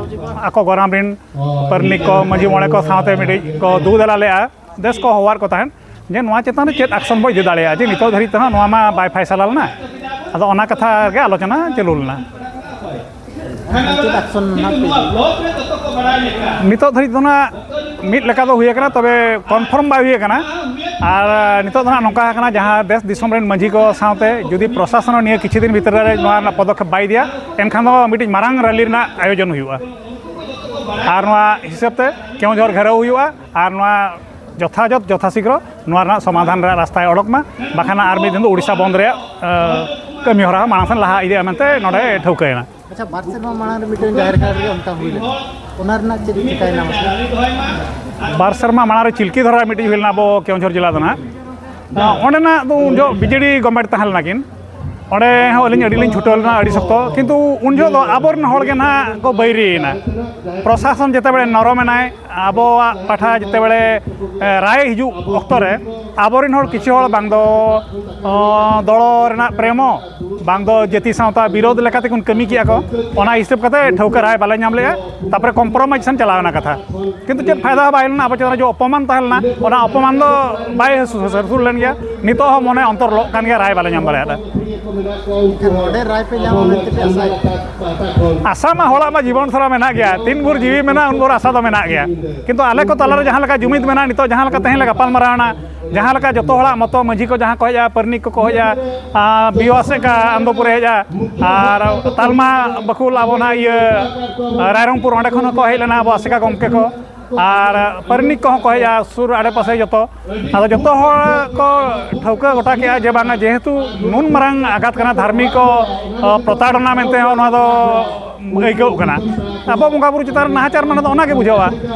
ᱟᱠᱚ ᱜᱚᱨᱟᱢ ᱨᱮᱱ ᱯᱟᱨᱱᱤᱠ ᱠᱚ, ᱢᱟᱹᱡᱷᱤ ᱢᱚᱬᱮ ᱠᱚ ᱥᱟᱶᱛᱮ ᱢᱤᱫᱴᱤᱡ ᱠᱚ ᱫᱩ ᱫᱮᱞᱟ ᱞᱮᱫᱼᱟ, ᱫᱮᱥ ᱠᱚ ᱦᱚᱦᱚᱣᱟᱫ ᱠᱚ ᱛᱟᱦᱮᱸᱫ ᱡᱮ ᱱᱚᱣᱟ ᱪᱮᱛᱟᱱ ᱨᱮ ᱪᱮᱫ ᱟᱠᱥᱚᱱ ᱵᱚ ᱤᱫᱤ ᱫᱟᱲᱮᱭᱟᱜᱼᱟ, ᱡᱮ ᱱᱤᱛᱚᱜ ᱫᱷᱟᱹᱨᱤᱡ ᱛᱮᱦᱚᱸ ᱱᱚᱣᱟ ᱢᱟ ᱵᱟᱭ ᱯᱷᱟᱭᱥᱟᱞᱟ ᱞᱮᱱᱟ᱾ ᱟᱫᱚ ᱚᱱᱟ ᱠᱟᱛᱷᱟ ᱜᱮ ᱟᱞᱳᱪᱚᱱᱟ ᱪᱟᱹᱞᱩ ᱞᱮᱱᱟ᱾ ᱪᱮᱫ ᱟᱠᱥᱚᱱ ᱱᱟᱦᱟᱜ ᱯᱮ ᱤᱫᱤᱭᱟ? ᱱᱤᱛᱚᱜ ᱫᱷᱟᱹᱨᱤᱡ ᱫᱚ ᱱᱟᱜ ᱢᱤᱫ ᱞᱮᱠᱟ ᱫᱚ ᱦᱩᱭ ᱟᱠᱟᱱᱟ, ᱛᱚᱵᱮ ᱠᱚᱱᱯᱷᱟᱨᱢ ᱵᱟᱭ ᱦᱩᱭ ᱟᱠᱟᱱᱟ᱾ ᱟᱨ ᱱᱤᱛᱚᱜ ᱫᱚ ᱱᱟᱜ ᱱᱚᱝᱠᱟ ᱟᱠᱟᱱᱟ, ᱡᱟᱦᱟᱸ ᱫᱮᱥ ᱫᱤᱥᱚᱢ ᱨᱮᱱ ᱢᱟᱹᱡᱷᱤ ᱠᱚ ᱥᱟᱶᱛᱮ ᱡᱩᱫᱤ ᱯᱨᱚᱥᱟᱥᱚᱱ ᱱᱤᱭᱟᱹ ᱠᱤᱪᱷᱩ ᱫᱤᱱ ᱵᱷᱤᱛᱨᱤ ᱨᱮ ᱱᱚᱣᱟ ᱨᱮᱱᱟᱜ ᱯᱚᱫᱚᱠᱷᱮᱯ ᱵᱟᱭ ᱤᱫᱤᱭᱟ, ᱮᱱᱠᱷᱟᱱ ᱫᱚ ᱢᱤᱫᱴᱤᱡ ᱢᱟᱨᱟᱝ ᱨᱮᱞᱤ ᱨᱮᱱᱟᱜ ᱟᱭᱳᱡᱚᱱ ᱦᱩᱭᱩᱜᱼᱟ᱾ ᱟᱨ ᱱᱚᱣᱟ ᱦᱤᱥᱟᱹᱵ ᱛᱮ ᱠᱮᱣᱚᱱᱡᱷᱚᱨ ᱜᱷᱮᱨᱟᱣ ᱦᱩᱭᱩᱜᱼᱟ᱾ ᱟᱨ ᱱᱚᱣᱟ ᱡᱚᱛᱷᱟᱡᱚᱛ ᱡᱚᱛᱷᱟᱥᱤᱜᱽᱨᱚ ᱱᱚᱣᱟ ᱨᱮᱱᱟᱜ ᱥᱚᱢᱟᱫᱷᱟᱱ ᱨᱮᱭᱟᱜ ᱨᱟᱥᱛᱟᱭ ᱚᱰᱚᱠ ᱢᱟ, ᱵᱟᱠᱷᱟᱱ ᱟᱨ ᱢᱤᱫ ᱫᱤᱱ ᱫᱚ ᱩᱲᱤᱥᱥᱟ ᱵᱚᱱᱫᱷ ᱨᱮᱭᱟᱜ, ᱮ, ᱠᱟᱹᱢᱤ ᱦᱚᱨᱟ ᱦᱚᱸ ᱢᱟᱲᱟᱝ ᱥᱮᱱ ᱞᱟᱦᱟ ᱤᱫᱤᱜᱼᱟ ᱢᱮᱱᱛᱮ ᱱᱚᱰᱮ ᱴᱷᱟᱹᱣᱠᱟᱹᱭᱮᱱᱟ᱾ ᱟᱪᱪᱷᱟ, ᱵᱟᱨ ᱥᱮᱨᱢᱟ ᱢᱟᱲᱟᱝ ᱨᱮ ᱢᱤᱫᱴᱮᱱ ᱡᱟᱦᱮᱨ ᱜᱟᱲ ᱨᱮ ᱚᱱᱠᱟ ᱦᱩᱭ ᱞᱮᱱᱟ, ᱚᱱᱟ ᱨᱮᱱᱟᱜ ᱪᱮᱫ ᱪᱤᱠᱟᱹᱭᱮᱱᱟ ᱢᱟᱥᱮ? ᱵᱟᱨ ᱥᱮᱨᱢᱟ ᱢᱟᱲᱟᱝ ᱨᱮ ᱪᱤᱞᱠᱤ ᱫᱷᱚᱨᱟ ᱨᱮ ᱢᱤᱫᱴᱤᱡ ᱦᱩᱭ ᱞᱮᱱᱟ ᱟᱵᱚ ᱠᱮᱣᱚᱱᱡᱷᱚᱨ ᱡᱮᱞᱟ ᱫᱚ ᱱᱟᱦᱟᱜ᱾ ᱚᱸᱰᱮᱱᱟᱜ ᱫᱚ ᱩᱱ ᱡᱚᱦᱚᱜ ᱵᱤᱡᱮᱰᱤ ᱜᱚᱵᱷᱢᱮᱱᱴ ᱛᱟᱦᱮᱸ ᱞᱮᱱᱟ ᱠᱤᱱ᱾ ᱚᱸᱰᱮ ᱦᱚᱸ ᱟᱹᱞᱤᱧ ᱟᱹᱰᱤ ᱞᱤᱧ ᱪᱷᱩᱴᱟᱹᱣ ᱞᱮᱱᱟ, ᱟᱹᱰᱤ ᱥᱚᱠᱛᱚ᱾ ᱠᱤᱱᱛᱩ ᱩᱱ ᱡᱚᱦᱚᱜ ᱫᱚ ᱟᱵᱚᱨᱮᱱ ᱦᱚᱲ ᱜᱮ ᱱᱟᱦᱟᱜ ᱠᱚ ᱵᱟᱹᱭᱨᱤᱭᱮᱱᱟ᱾ ᱯᱨᱚᱥᱟᱥᱚᱱ ᱡᱮᱛᱮ ᱵᱮᱲᱮ ᱱᱚᱨᱚᱢ ᱮᱱᱟᱭ, ᱟᱵᱚᱣᱟᱜ ᱯᱟᱦᱴᱟ ᱡᱮᱛᱮ ᱵᱮᱲᱮ, ᱮ, ᱨᱟᱭ ᱦᱤᱡᱩᱜ ᱚᱠᱛᱚ ᱨᱮ ᱟᱵᱚᱨᱮᱱ ᱦᱚᱲ ᱠᱤᱪᱷᱩ ᱦᱚᱲ ᱵᱟᱝ ᱫᱚ, ᱚ, ᱫᱚᱲᱚ ᱨᱮᱱᱟᱜ ᱯᱨᱮᱢᱚ, ᱵᱟᱝ ᱫᱚ ᱡᱟᱹᱛᱤ ᱥᱟᱶᱛᱟ ᱵᱤᱨᱳᱫᱷ ᱞᱮᱠᱟ ᱛᱮᱠᱚ ᱠᱟᱹᱢᱤ ᱠᱮᱜᱼᱟ ᱠᱚ᱾ ᱚᱱᱟ ᱦᱤᱥᱟᱹᱵ ᱠᱟᱛᱮ ᱴᱷᱟᱹᱣᱠᱟᱹ ᱨᱟᱭ ᱵᱟᱞᱮ ᱧᱟᱢ ᱞᱮᱜᱼᱟ᱾ ᱛᱟᱨᱯᱚᱨᱮ ᱠᱚᱢᱯᱨᱳᱢᱟᱭᱤᱡᱽ ᱥᱮᱱ ᱪᱟᱞᱟᱣ ᱮᱱᱟ ᱠᱟᱛᱷᱟ, ᱠᱤᱱᱛᱩ ᱪᱮᱫ ᱯᱷᱟᱭᱫᱟ ᱦᱚᱸ ᱵᱟᱭ ᱞᱮᱱᱟ᱾ ᱟᱵᱚ ᱪᱮᱛᱟᱱ ᱨᱮ ᱡᱮ ᱚᱯᱚᱢᱟᱱ ᱛᱟᱦᱮᱸ ᱞᱮᱱᱟ, ᱚᱱᱟ ᱚᱯᱚᱢᱟᱱ ᱫᱚ ᱵᱟᱭ ᱦᱟᱹᱥᱩ-, ᱦᱟᱹᱥᱩᱨ ᱞᱮᱱ ᱜᱮᱭᱟ᱾ ᱱᱤᱛᱚᱜ ᱦᱚᱸ ᱢᱚᱱᱮ ᱚᱱᱛᱚᱨ ᱞᱚᱜ ᱠᱟᱱ ᱜᱮᱭᱟ, ᱨᱟᱭ ᱵᱟᱞᱮ ᱧᱟᱢ ᱫᱟᱲᱮᱭᱟᱫᱟ᱾ ᱮᱱᱠᱷᱟᱱ ᱱᱚᱰᱮ ᱨᱟᱭ ᱯᱮ ᱧᱟᱢᱟ ᱢᱮᱱᱛᱮ ᱯᱮ ᱟᱥᱟᱭᱮᱫᱼᱟ? ᱟᱥᱟ ᱢᱟ ᱦᱚᱲᱟᱜ ᱢᱟ ᱡᱤᱵᱚᱱ ᱥᱟᱨᱟ ᱢᱮᱱᱟᱜ ᱜᱮᱭᱟ, ᱛᱤᱱ ᱵᱷᱳᱨ ᱡᱤᱣᱤ ᱢᱮᱱᱟᱜᱼᱟ ᱩᱱ ᱵᱷᱳᱨ ᱟᱥᱟ ᱫᱚ ᱢᱮᱱᱟᱜ ᱜᱮᱭᱟ᱾ ᱠᱤᱱᱛᱩ ᱟᱞᱮ ᱠᱚ ᱛᱟᱞᱟᱨᱮ ᱡᱟᱦᱟᱸ ᱞᱮᱠᱟ ᱡᱩᱢᱤᱫ ᱢᱮᱱᱟᱜᱼᱟ, ᱱᱤᱛᱚᱜ ᱡᱟᱦᱟᱸ ᱞᱮᱠᱟ ᱛᱮᱦᱮᱧ ᱞᱮ ᱜᱟᱯᱟᱞ ᱢᱟᱨᱟᱣ ᱮᱱᱟ, ᱡᱟᱦᱟᱸ ᱞᱮᱠᱟ ᱡᱚᱛᱚ ᱦᱚᱲᱟᱜ ᱢᱚᱛᱚ, ᱢᱟᱹᱡᱷᱤ ᱠᱚ ᱡᱟᱦᱟᱸ ᱠᱚ ᱦᱮᱡᱼᱟ, ᱯᱟᱨᱟᱱᱤᱠ ᱠᱚᱠᱚ ᱦᱮᱡᱼᱟ, ᱟᱨ ᱵᱤᱭᱳ ᱟᱥᱮᱠᱟ ᱟᱱᱫᱚᱯᱩᱨᱮ ᱦᱮᱡᱼᱟ, ᱟᱨ ᱛᱟᱞᱢᱟ ᱵᱟᱹᱠᱷᱩᱞ ᱟᱵᱚ ᱱᱟᱦᱟᱜ ᱤᱭᱟᱹ ᱨᱟᱭᱨᱚᱝᱯᱩᱨ, ᱚᱸᱰᱮ ᱠᱷᱚᱱ ᱦᱚᱸᱠᱚ ᱦᱮᱡ ᱞᱮᱱᱟ ᱟᱵᱚ ᱟᱥᱮᱠᱟ ᱜᱚᱢᱠᱮ ᱠᱚ, ᱟᱨ ᱯᱟᱨᱟᱱᱤᱠ ᱠᱚᱦᱚᱸ ᱠᱚ ᱦᱮᱡᱼᱟ ᱥᱩᱨ ᱟᱰᱮᱯᱟᱥᱮ ᱡᱚᱛᱚ᱾ ᱟᱫᱚ ᱡᱚᱛᱚ ᱦᱚᱲ ᱠᱚ ᱴᱷᱟᱹᱣᱠᱟᱹ ᱜᱚᱴᱟ ᱠᱮᱜᱼᱟ ᱡᱮ ᱵᱟᱝᱟ, ᱡᱮᱦᱮᱛᱩ ᱱᱩᱱ ᱢᱟᱨᱟᱝ ᱟᱜᱷᱟᱛ ᱠᱟᱱᱟ, ᱫᱷᱟᱨᱢᱤᱠ ᱠᱚ ᱯᱨᱚᱛᱟᱲᱚᱱᱟ ᱢᱮᱱᱛᱮ ᱦᱚᱸ ᱱᱚᱣᱟ ᱫᱚ ᱟᱹᱭᱠᱟᱹᱣ ᱠᱟᱱᱟ᱾ ᱟᱵᱚ ᱵᱚᱸᱜᱟ ᱵᱩᱨᱩ ᱪᱮᱛᱟᱱ ᱨᱮ ᱱᱟᱦᱟᱪᱟᱨ ᱢᱟᱱᱮ ᱫᱚ ᱚᱱᱟᱜᱮ ᱵᱩᱡᱷᱟᱹᱣᱟ᱾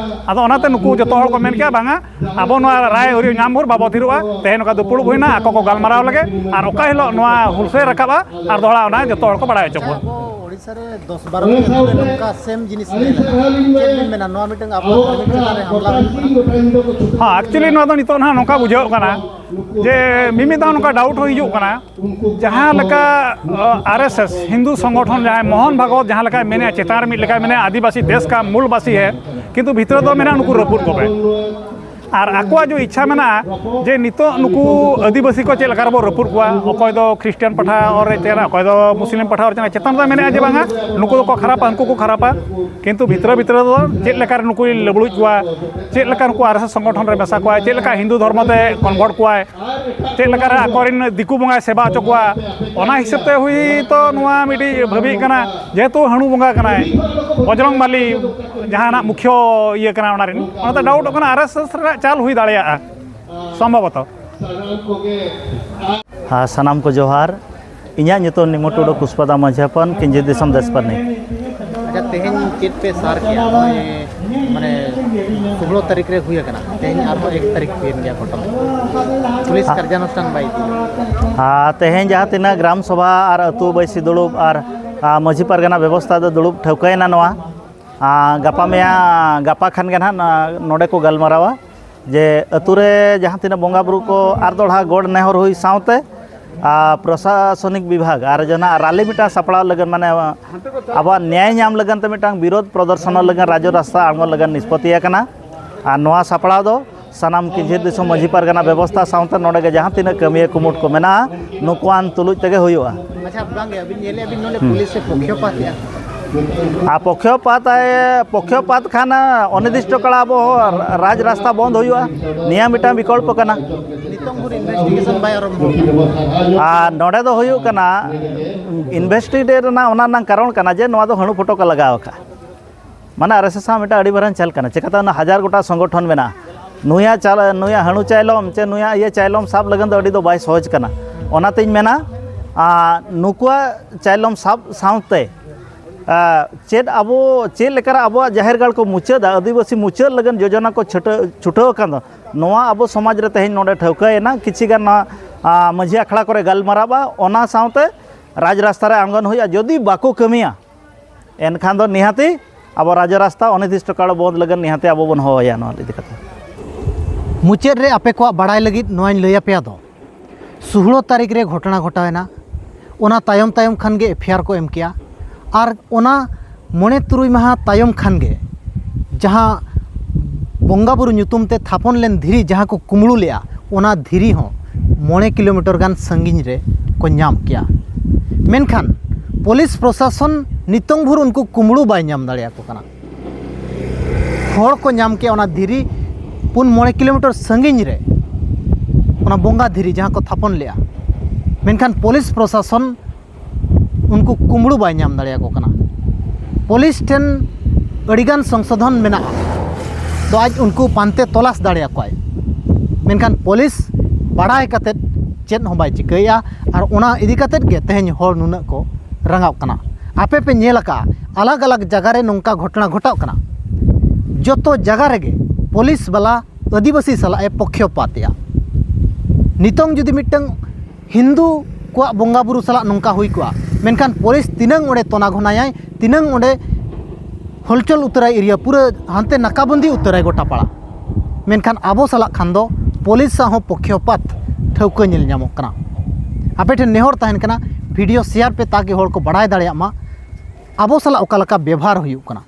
ᱟᱫᱚ ᱚᱱᱟᱛᱮ ᱱᱩᱠᱩ ᱡᱚᱛᱚ ᱦᱚᱲ ᱠᱚ ᱢᱮᱱ ᱠᱮᱜᱼᱟ, ᱵᱟᱝᱟ, ᱟᱵᱚ ᱱᱚᱣᱟ ᱨᱟᱭ ᱟᱹᱣᱨᱤ ᱧᱟᱢ ᱵᱷᱳᱨ ᱵᱟᱵᱚ ᱛᱷᱤᱨᱚᱜᱼᱟ᱾ ᱛᱮᱦᱮᱧ ᱱᱚᱝᱠᱟ ᱫᱩᱯᱩᱲᱩᱵ ᱦᱩᱭᱱᱟ, ᱟᱠᱚ ᱠᱚ ᱜᱟᱞᱢᱟᱨᱟᱣ ᱞᱮᱜᱮ, ᱟᱨ ᱚᱠᱟ ᱦᱤᱞᱳᱜ ᱱᱚᱣᱟ ᱦᱩᱞᱥᱟᱹᱭ ᱨᱟᱠᱟᱵᱼᱟ, ᱟᱨ ᱫᱚᱦᱲᱟ ᱚᱱᱟ ᱡᱚᱛᱚ ᱦᱚᱲ ᱠᱚ ᱵᱟᱲᱟᱭ ᱦᱚᱪᱚ ᱠᱚᱣᱟ᱾ ᱟᱵᱚ ᱳᱰᱤᱥᱟ ᱨᱮ ᱫᱚᱥ ᱵᱟᱨᱚ ᱴᱚᱴᱷᱟ ᱨᱮ ᱱᱚᱝᱠᱟ ᱥᱮᱢ ᱡᱤᱱᱤᱥ ᱧᱮᱞ ᱮᱱᱟ᱾ ᱪᱮᱫ ᱵᱤᱱ ᱢᱮᱱᱟ, ᱱᱚᱣᱟ ᱢᱤᱫᱴᱟᱝ ᱟᱵᱚ ᱫᱷᱟᱨᱢᱤᱠ ᱪᱮᱛᱟᱱ ᱨᱮ ᱦᱟᱢᱞᱟ ᱦᱩᱭᱩᱜ ᱠᱟᱱᱟ? ᱦᱮᱸ, actually ᱱᱚᱣᱟ ᱫᱚ ᱱᱤᱛᱚᱜ ᱱᱟᱦᱟᱜ ᱱᱚᱝᱠᱟ ᱵᱩᱡᱷᱟᱹᱣ ᱠᱟᱱᱟ ᱡᱮ ᱢᱤᱢᱤᱫ ᱫᱷᱟᱣ ᱱᱚᱝᱠᱟ ᱰᱟᱣᱩᱴ ᱦᱚᱸ ᱦᱤᱡᱩᱜ ᱠᱟᱱᱟ, ᱡᱟᱦᱟᱸ ᱞᱮᱠᱟ ᱟᱨ ᱮᱥ ᱮᱥ ᱦᱤᱱᱫᱩ ᱥᱚᱝᱜᱚᱴᱷᱚᱱ ᱡᱟᱦᱟᱸᱭ ᱢᱳᱦᱚᱱ ᱵᱷᱟᱜᱚᱵᱚᱛ ᱡᱟᱦᱟᱸ ᱞᱮᱠᱟᱭ ᱢᱮᱱᱮᱫᱼᱟ, ᱪᱮᱛᱟᱱ ᱨᱮ ᱢᱤᱫ ᱞᱮᱠᱟᱭ ᱢᱮᱱᱮᱫᱼᱟ ᱟᱹᱫᱤᱵᱟᱹᱥᱤ ᱫᱮᱥ ᱠᱟ ᱢᱩᱞ ᱵᱟᱥᱤ ᱦᱮ, ᱠᱤᱱᱛᱩ ᱵᱷᱤᱛᱨᱤ ᱫᱚ ᱢᱮᱱᱟ ᱱᱩᱠᱩ ᱨᱟᱹᱯᱩᱫ ᱠᱚᱯᱮ᱾ ᱟᱨ ᱟᱠᱚᱣᱟᱜ ᱡᱮ ᱤᱪᱪᱷᱟ ᱢᱮᱱᱟᱜᱼᱟ ᱡᱮ ᱱᱤᱛᱚᱜ ᱱᱩᱠᱩ ᱟᱹᱫᱤᱵᱟᱹᱥᱤ ᱠᱚ ᱪᱮᱫ ᱞᱮᱠᱟ ᱨᱮᱵᱚ ᱨᱟᱹᱯᱩᱫ ᱠᱚᱣᱟ, ᱚᱠᱚᱭ ᱫᱚ ᱠᱷᱨᱤᱥᱴᱟᱱ ᱯᱟᱦᱴᱟ ᱚᱨ ᱨᱮ ᱪᱟᱞᱟᱜᱼᱟ, ᱚᱠᱚᱭ ᱫᱚ ᱢᱩᱥᱞᱤᱢ ᱯᱟᱦᱴᱟ ᱚᱨ ᱨᱮ ᱪᱟᱞᱟᱜᱼᱟ, ᱪᱮᱛᱟᱱ ᱨᱮ ᱢᱮᱱᱮᱫᱼᱟ ᱡᱮ ᱵᱟᱝᱟ, ᱱᱩᱠᱩ ᱫᱚᱠᱚ ᱠᱷᱟᱨᱟᱯᱟ, ᱦᱟᱹᱱᱠᱩ ᱠᱚ ᱠᱷᱟᱨᱟᱯᱟ᱾ ᱠᱤᱱᱛᱩ ᱵᱷᱤᱛᱨᱤ ᱵᱷᱤᱛᱨᱤ ᱫᱚ ᱪᱮᱫ ᱞᱮᱠᱟ ᱨᱮ ᱱᱩᱠᱩᱭ ᱞᱩᱵᱲᱩᱡ ᱠᱚᱣᱟ, ᱪᱮᱫ ᱞᱮᱠᱟ ᱱᱩᱠᱩ ᱟᱨ ᱮᱥ ᱮᱥ ᱥᱚᱝᱜᱚᱴᱷᱚᱱ ᱨᱮ ᱢᱮᱥᱟ ᱠᱚᱣᱟᱭ, ᱪᱮᱫ ᱞᱮᱠᱟ ᱦᱤᱱᱫᱩ ᱫᱷᱚᱨᱢᱚ ᱛᱮ ᱠᱚᱱᱵᱷᱟᱨᱴ ᱠᱚᱣᱟᱭ, ᱪᱮᱫ ᱞᱮᱠᱟᱨᱮ ᱟᱠᱚᱨᱮᱱ ᱫᱤᱠᱩ ᱵᱚᱸᱜᱟᱭ ᱥᱮᱵᱟ ᱦᱚᱪᱚ ᱠᱚᱣᱟ, ᱚᱱᱟ ᱦᱤᱥᱟᱹᱵ ᱛᱮ ᱦᱩᱭ ᱛᱚ ᱱᱚᱣᱟ ᱢᱤᱫᱴᱤᱡ ᱵᱷᱟᱹᱵᱤᱜ ᱠᱟᱱᱟ, ᱡᱮᱦᱮᱛᱩ ᱦᱟᱹᱬᱩ ᱵᱚᱸᱜᱟ ᱠᱟᱱᱟᱭ, ᱵᱚᱡᱽᱨᱚᱝ ᱵᱟᱞᱤ ᱡᱟᱦᱟᱱᱟᱜ ᱢᱩᱠᱷᱭᱚ ᱤᱭᱟᱹ ᱠᱟᱱᱟ ᱚᱱᱟ ᱨᱮᱱ, ᱚᱱᱟᱛᱮ ᱰᱟᱣᱩᱴᱚᱜ ᱠᱟᱱᱟ ᱟᱨ ᱮᱥ ᱮᱥ ᱨᱮᱱᱟᱜ ᱪᱟᱞ ᱦᱩᱭ ᱫᱟᱲᱮᱭᱟᱜᱼᱟ ᱥᱚᱢᱵᱷᱚᱵᱚᱛᱚ᱾ ᱟᱨ ᱥᱟᱱᱟᱢ ᱠᱚ ᱡᱚᱦᱟᱨ᱾ ᱤᱧᱟᱹᱜ ᱧᱩᱛᱩᱢ ᱱᱤᱢᱩ ᱴᱩᱰᱩ, ᱠᱩᱥᱯᱟᱫᱟ ᱢᱟᱹᱡᱷᱤ ᱦᱚᱯᱚᱱ, ᱠᱤᱧᱡᱤ ᱫᱤᱥᱚᱢ ᱫᱮᱥᱯᱟᱹᱨᱱᱤ᱾ ᱟᱪᱪᱷᱟ, ᱛᱮᱦᱮᱧ ᱪᱮᱫ ᱯᱮ ᱥᱟᱨ ᱠᱮᱜᱼᱟ? ᱱᱚᱜᱼᱚᱭ ᱢᱟᱱᱮ ᱥᱳᱞᱳ ᱛᱟᱹᱨᱤᱠᱷ ᱨᱮ ᱦᱩᱭ ᱟᱠᱟᱱᱟ, ᱛᱮᱦᱮᱧ ᱟᱨᱦᱚᱸ ᱮᱠ ᱛᱟᱹᱨᱤᱠᱷ ᱦᱩᱭᱮᱱ ᱜᱮᱭᱟ ᱜᱷᱚᱴᱚᱱᱟ, ᱯᱩᱞᱤᱥ ᱠᱟᱨᱡᱟᱱᱩᱥᱴᱷᱟᱱ ᱵᱟᱭ ᱤᱫᱤᱭᱟ᱾ ᱟᱨ ᱛᱮᱦᱮᱧ ᱡᱟᱦᱟᱸ ᱛᱤᱱᱟᱹᱜ ᱜᱨᱟᱢ ᱥᱚᱵᱷᱟ ᱟᱨ ᱟᱹᱛᱩ ᱵᱟᱹᱭᱥᱤ ᱫᱩᱲᱩᱵ ᱟᱨ ᱟᱨ ᱢᱟᱹᱡᱷᱤ ᱯᱟᱨᱜᱟᱱᱟ ᱵᱮᱵᱚᱥᱛᱷᱟ ᱫᱚ ᱫᱩᱲᱩᱵ ᱴᱷᱟᱹᱣᱠᱟᱹᱭᱮᱱᱟ ᱱᱚᱣᱟ᱾ ᱟᱨ ᱜᱟᱯᱟ ᱢᱮᱭᱟᱝ, ᱜᱟᱯᱟ ᱠᱷᱟᱱ ᱜᱮ ᱱᱟᱦᱟᱜ ᱱᱚᱣᱟ ᱱᱚᱰᱮ ᱠᱚ ᱜᱟᱞᱢᱟᱨᱟᱣᱟ ᱡᱮ ᱟᱹᱛᱩ ᱨᱮ ᱡᱟᱦᱟᱸ ᱛᱤᱱᱟᱹᱜ ᱵᱚᱸᱜᱟ ᱵᱩᱨᱩ ᱠᱚ ᱟᱨ ᱫᱚᱦᱲᱟ ᱜᱚᱰ ᱱᱮᱦᱚᱨ ᱦᱩᱭ ᱥᱟᱶᱛᱮ ᱟᱨ ᱯᱨᱚᱥᱟᱥᱚᱱᱤᱠ ᱵᱤᱵᱷᱟᱜᱽ ᱟᱨ ᱡᱟᱦᱟᱱᱟᱜ ᱨᱟᱞᱤ ᱢᱤᱫᱴᱟᱝ ᱥᱟᱯᱲᱟᱣ ᱞᱟᱹᱜᱤᱫ, ᱢᱟᱱᱮ ᱟᱵᱚᱣᱟᱜ ᱱᱮᱭᱟᱭ ᱧᱟᱢ ᱞᱟᱹᱜᱤᱫ ᱛᱮ ᱢᱤᱫᱴᱟᱝ ᱵᱤᱨᱳᱫᱷ ᱯᱨᱚᱫᱚᱨᱥᱚᱱ ᱞᱟᱹᱜᱤᱫ ᱨᱟᱡᱽ ᱨᱟᱥᱛᱟ ᱟᱬᱜᱚ ᱞᱟᱹᱜᱤᱫ ᱱᱤᱥᱯᱚᱛᱤ ᱟᱠᱟᱱᱟ᱾ ᱟᱨ ᱱᱚᱣᱟ ᱥᱟᱯᱲᱟᱣ ᱫᱚ ᱥᱟᱱᱟᱢ ᱠᱤᱪᱷᱩ ᱫᱤᱥᱚᱢ ᱢᱟᱹᱡᱷᱤ ᱯᱟᱨᱜᱟᱱᱟ ᱵᱮᱵᱚᱥᱛᱷᱟ ᱥᱟᱶᱛᱮ ᱱᱚᱰᱮ ᱜᱮ ᱡᱟᱦᱟᱸ ᱛᱤᱱᱟᱹᱜ ᱠᱟᱹᱢᱤᱭᱟᱹ ᱠᱩᱢᱩᱴ ᱠᱚ ᱢᱮᱱᱟᱜᱼᱟ, ᱱᱩᱠᱩᱣᱟᱱ ᱛᱩᱞᱩᱡ ᱛᱮᱜᱮ ᱦᱩᱭᱩᱜᱼᱟ᱾ ᱟᱪᱪᱷᱟ, ᱵᱟᱝ ᱜᱮ, ᱟᱹᱵᱤᱱ ᱧᱮᱞᱮᱫᱼᱟ ᱵᱤᱱ ᱱᱚᱰᱮ ᱦᱩᱸ᱾ ᱯᱩᱞᱤᱥ ᱮ ᱯᱚᱠᱠᱷᱚᱯᱟᱛᱮᱜᱼᱟ᱾ ᱟᱨ ᱯᱚᱠᱠᱷᱚᱯᱟᱛ ᱟᱭ, ᱯᱚᱠᱠᱷᱚᱯᱟᱛ ᱠᱷᱟᱱ ᱚᱱᱤᱨᱫᱤᱥᱴᱚ ᱠᱟᱞ ᱟᱵᱚ ᱨᱟᱡᱽ ᱨᱟᱥᱛᱟ ᱵᱚᱱᱫ ᱦᱩᱭᱩᱜᱼᱟ᱾ ᱱᱤᱭᱟᱹ ᱢᱤᱫᱴᱟᱝ ᱵᱤᱠᱚᱞᱯᱚ ᱠᱟᱱᱟ᱾ ᱱᱤᱛᱚᱝ ᱵᱷᱳᱨ investigation ᱵᱟᱭ ᱟᱨᱟᱢᱵᱷᱚ ᱟᱠᱟᱱᱟ᱾ ᱟᱨ ᱱᱚᱰᱮ ᱫᱚ ᱦᱩᱭᱩᱜ ᱠᱟᱱᱟ, investigate ᱨᱮᱱᱟᱜ ᱚᱱᱟ ᱨᱮᱱᱟᱜ ᱠᱟᱨᱚᱱ ᱠᱟᱱᱟ ᱡᱮ ᱱᱚᱣᱟ ᱫᱚ ᱦᱟᱹᱬᱩ ᱯᱷᱳᱴᱳ ᱠᱚ ᱞᱟᱜᱟᱣ ᱟᱠᱟᱫᱼᱟ᱾ ᱢᱟᱱᱮ ᱟᱨ ᱮᱥ ᱮᱥ ᱦᱚᱸ ᱢᱤᱫᱴᱟᱝ ᱟᱹᱰᱤ ᱢᱟᱨᱟᱝ ᱪᱟᱞ ᱠᱟᱱᱟ, ᱪᱮᱠᱟᱛᱮ ᱚᱱᱟ ᱦᱟᱡᱟᱨ ᱜᱚᱴᱟᱝ ᱥᱚᱝᱜᱚᱴᱷᱚᱱ ᱢᱮᱱᱟᱜᱼᱟ᱾ ᱱᱩᱭᱟᱜ ᱪᱟᱞ, ᱱᱩᱭᱟᱜ ᱦᱟᱹᱬᱩ ᱪᱟᱭᱞᱚᱢ ᱪᱮ ᱱᱩᱭᱟᱜ ᱤᱭᱟᱹ ᱪᱟᱭᱞᱚᱢ ᱥᱟᱵ ᱞᱟᱹᱜᱤᱫ ᱫᱚ ᱟᱹᱰᱤ ᱫᱚ ᱵᱟᱭ ᱥᱚᱦᱚᱡᱽ ᱠᱟᱱᱟ᱾ ᱚᱱᱟᱛᱤᱧ ᱢᱮᱱᱟ, ᱟᱨ ᱱᱩᱠᱩᱣᱟᱜ ᱪᱟᱭᱞᱚᱢ ᱥᱟᱵ ᱥᱟᱶᱛᱮ, ᱟᱨ ᱪᱮᱫ ᱟᱵᱚ, ᱪᱮᱫ ᱞᱮᱠᱟᱨᱮ ᱟᱵᱚᱣᱟᱜ ᱡᱟᱦᱮᱨ ᱜᱟᱲ ᱠᱚ ᱢᱩᱪᱟᱹᱫᱟ, ᱟᱹᱫᱤᱵᱟᱹᱥᱤ ᱢᱩᱪᱟᱹᱫ ᱞᱟᱹᱜᱤᱫ ᱡᱳᱡᱚᱱᱟ ᱠᱚ ᱪᱷᱩᱴᱟᱹ-, ᱪᱷᱩᱴᱟᱹᱣ ᱟᱠᱟᱱ ᱫᱚ, ᱱᱚᱣᱟ ᱟᱵᱚ ᱥᱚᱢᱟᱡᱽ ᱨᱮ ᱛᱮᱦᱮᱧ ᱱᱚᱰᱮ ᱴᱷᱟᱹᱣᱠᱟᱹᱭᱮᱱᱟ᱾ ᱠᱤᱪᱷᱤ ᱜᱟᱱ ᱱᱚᱣᱟ, ᱟᱨ ᱢᱟᱹᱡᱷᱤ ᱟᱠᱷᱲᱟ ᱠᱚᱨᱮ ᱜᱟᱞᱢᱟᱨᱟᱣᱟ, ᱚᱱᱟ ᱥᱟᱶᱛᱮ ᱨᱟᱡᱽ ᱨᱟᱥᱛᱟ ᱨᱮ ᱟᱬᱜᱚᱱ ᱦᱩᱭᱩᱜᱼᱟ᱾ ᱡᱩᱫᱤ ᱵᱟᱠᱚ ᱠᱟᱹᱢᱤᱭᱟ, ᱮᱱᱠᱷᱟᱱ ᱫᱚ ᱱᱤᱦᱟᱹᱛᱤ ᱟᱵᱚ ᱨᱟᱡᱽ ᱨᱟᱥᱛᱟ ᱚᱱᱤᱨᱫᱤᱥᱴᱚ ᱠᱟᱞ ᱵᱚᱱᱫ ᱞᱟᱹᱜᱤᱫ ᱱᱤᱦᱟᱹᱛᱤ ᱟᱵᱚ ᱵᱚᱱ ᱦᱚᱦᱚᱭᱟ ᱱᱚᱣᱟ ᱤᱫᱤ ᱠᱟᱛᱮ᱾ ᱢᱩᱪᱟᱹᱫ ᱨᱮ ᱟᱯᱮ ᱠᱚᱣᱟᱜ ᱵᱟᱲᱟᱭ ᱞᱟᱹᱜᱤᱫ ᱱᱚᱣᱟᱧ ᱞᱟᱹᱭ ᱟᱯᱮᱭᱟ ᱫᱚ, ᱥᱳᱦᱞᱳ ᱛᱟᱹᱨᱤᱠᱷ ᱨᱮ ᱜᱷᱚᱴᱚᱱᱟ ᱜᱷᱚᱴᱟᱣᱮᱱᱟ᱾ ᱚᱱᱟ ᱛᱟᱭᱚᱢ ᱛᱟᱭᱚᱢ ᱠᱷᱟᱱ ᱜᱮ ᱮᱯᱷ ᱟᱭ ᱟᱨ ᱠᱚ ᱮᱢ ᱠᱮᱜᱼᱟ᱾ ᱟᱨ ᱚᱱᱟ ᱢᱚᱬᱮ ᱛᱩᱨᱩᱭ ᱢᱟᱦᱟ ᱛᱟᱭᱚᱢ ᱠᱷᱟᱱ ᱜᱮ ᱡᱟᱦᱟᱸ ᱵᱚᱸᱜᱟ ᱵᱩᱨᱩ ᱧᱩᱛᱩᱢ ᱛᱮ ᱛᱷᱟᱯᱚᱱ ᱞᱮᱱ ᱫᱷᱤᱨᱤ, ᱡᱟᱦᱟᱸ ᱠᱚ ᱠᱩᱢᱵᱽᱲᱩ ᱞᱮᱜᱼᱟ, ᱚᱱᱟ ᱫᱷᱤᱨᱤ ᱦᱚᱸ ᱢᱚᱬᱮ ᱠᱤᱞᱳᱢᱤᱴᱟᱨ ᱜᱟᱱ ᱥᱟᱺᱜᱤᱧ ᱨᱮ ᱠᱚ ᱧᱟᱢ ᱠᱮᱜᱼᱟ᱾ ᱢᱮᱱᱠᱷᱟᱱ ᱯᱩᱞᱤᱥ ᱯᱨᱚᱥᱟᱥᱚᱱ ᱱᱤᱛᱚᱝ ᱵᱷᱳᱨ ᱩᱱᱠᱩ ᱠᱩᱢᱵᱽᱲᱩ ᱵᱟᱭ ᱧᱟᱢ ᱫᱟᱲᱮᱭᱟᱠᱚ ᱠᱟᱱᱟ᱾ ᱦᱚᱲ ᱠᱚ ᱧᱟᱢ ᱠᱮᱜᱼᱟ ᱚᱱᱟ ᱫᱷᱤᱨᱤ ᱯᱩᱱ ᱢᱚᱬᱮ ᱠᱤᱞᱳᱢᱤᱴᱟᱨ ᱥᱟᱺᱜᱤᱧ ᱨᱮ, ᱚᱱᱟ ᱵᱚᱸᱜᱟ ᱫᱷᱤᱨᱤ ᱡᱟᱦᱟᱸ ᱠᱚ ᱛᱷᱟᱯᱚᱱ ᱞᱮᱜᱼᱟ᱾ ᱢᱮᱱᱠᱷᱟᱱ ᱯᱩᱞᱤᱥ ᱯᱨᱚᱥᱟᱥᱚᱱ ᱩᱱᱠᱩ ᱠᱩᱢᱵᱽᱲᱩ ᱵᱟᱭ ᱧᱟᱢ ᱫᱟᱲᱮᱭᱟᱠᱚ ᱠᱟᱱᱟ᱾ ᱯᱩᱞᱤᱥ ᱴᱷᱮᱱ ᱟᱹᱰᱤᱜᱟᱱ ᱥᱚᱝᱥᱳᱫᱷᱚᱱ ᱢᱮᱱᱟᱜᱼᱟ, ᱛᱚ ᱟᱡ ᱩᱱᱠᱩ ᱯᱟᱱᱛᱮ ᱛᱚᱞᱟᱥ ᱫᱟᱲᱮᱭᱟᱠᱚᱣᱟᱭ᱾ ᱢᱮᱱᱠᱷᱟᱱ ᱯᱩᱞᱤᱥ ᱵᱟᱲᱟᱭ ᱠᱟᱛᱮᱫ ᱪᱮᱫ ᱦᱚᱸ ᱵᱟᱭ ᱪᱤᱠᱟᱹᱭᱮᱫᱼᱟ᱾ ᱟᱨ ᱚᱱᱟ ᱤᱫᱤ ᱠᱟᱛᱮᱫ ᱜᱮ ᱛᱮᱦᱮᱧ ᱦᱚᱲ ᱱᱩᱱᱟᱹᱜ ᱠᱚ ᱨᱟᱸᱜᱟᱣᱜ ᱠᱟᱱᱟ᱾ ᱟᱯᱮ ᱯᱮ ᱧᱮᱞ ᱟᱠᱟᱫᱼᱟ, ᱟᱞᱟᱜᱽ ᱟᱞᱟᱜᱽ ᱡᱟᱭᱜᱟ ᱨᱮ ᱱᱚᱝᱠᱟ ᱜᱷᱚᱴᱚᱱᱟ ᱜᱷᱚᱴᱟᱜ ᱠᱟᱱᱟ᱾ ᱡᱚᱛᱚ ᱡᱟᱭᱜᱟ ᱨᱮᱜᱮ ᱯᱩᱞᱤᱥ ᱵᱟᱞᱟ ᱟᱹᱫᱤᱵᱟᱹᱥᱤ ᱥᱟᱞᱟᱜ ᱮ ᱯᱚᱠᱠᱷᱚᱯᱟᱛᱮᱜᱼᱟ᱾ ᱱᱤᱛᱚᱝ ᱡᱩᱫᱤ ᱢᱤᱫᱴᱟᱝ ᱦᱤᱱᱫᱩ ᱠᱚᱣᱟᱜ ᱵᱚᱸᱜᱟ ᱵᱩᱨᱩ ᱥᱟᱞᱟᱜ ᱱᱚᱝᱠᱟ ᱦᱩᱭ ᱠᱚᱜᱼᱟ, ᱢᱮᱱᱠᱷᱟᱱ ᱯᱩᱞᱤᱥ ᱛᱤᱱᱟᱹᱝ ᱚᱸᱰᱮ ᱛᱚᱱᱟ ᱜᱷᱚᱱᱟᱭᱟᱭ, ᱛᱤᱱᱟᱹᱝ ᱚᱸᱰᱮ ᱦᱚᱞᱪᱚᱞ ᱩᱛᱟᱹᱨᱟᱭ ᱮᱨᱤᱭᱟ, ᱯᱩᱨᱟᱹ ᱦᱟᱱᱛᱮ ᱱᱟᱠᱟᱵᱚᱱᱫᱤ ᱩᱛᱟᱹᱨᱟᱭ ᱜᱚᱴᱟ ᱯᱟᱲᱟ᱾ ᱢᱮᱱᱠᱷᱟᱱ ᱟᱵᱚ ᱥᱟᱞᱟᱜ ᱠᱷᱟᱱ ᱫᱚ ᱯᱩᱞᱤᱥ ᱥᱟᱶ ᱦᱚᱸ ᱯᱚᱠᱠᱷᱚᱯᱟᱛ ᱴᱷᱟᱹᱣᱠᱟᱹ ᱧᱮᱞ ᱧᱟᱢᱚᱜ ᱠᱟᱱᱟ᱾ ᱟᱯᱮ ᱴᱷᱮᱱ ᱱᱮᱦᱚᱨ ᱛᱟᱦᱮᱱ ᱠᱟᱱᱟ, ᱵᱷᱤᱰᱤᱭᱳ ᱥᱮᱭᱟᱨ ᱯᱮ, ᱛᱟᱠᱤ ᱦᱚᱲ ᱠᱚ ᱵᱟᱲᱟᱭ ᱫᱟᱲᱮᱭᱟᱜ ᱢᱟ ᱟᱵᱚ ᱥᱟᱞᱟᱜ ᱚᱠᱟ ᱞᱮᱠᱟ ᱵᱮᱵᱷᱟᱨ ᱦᱩᱭᱩᱜ ᱠᱟᱱᱟ᱾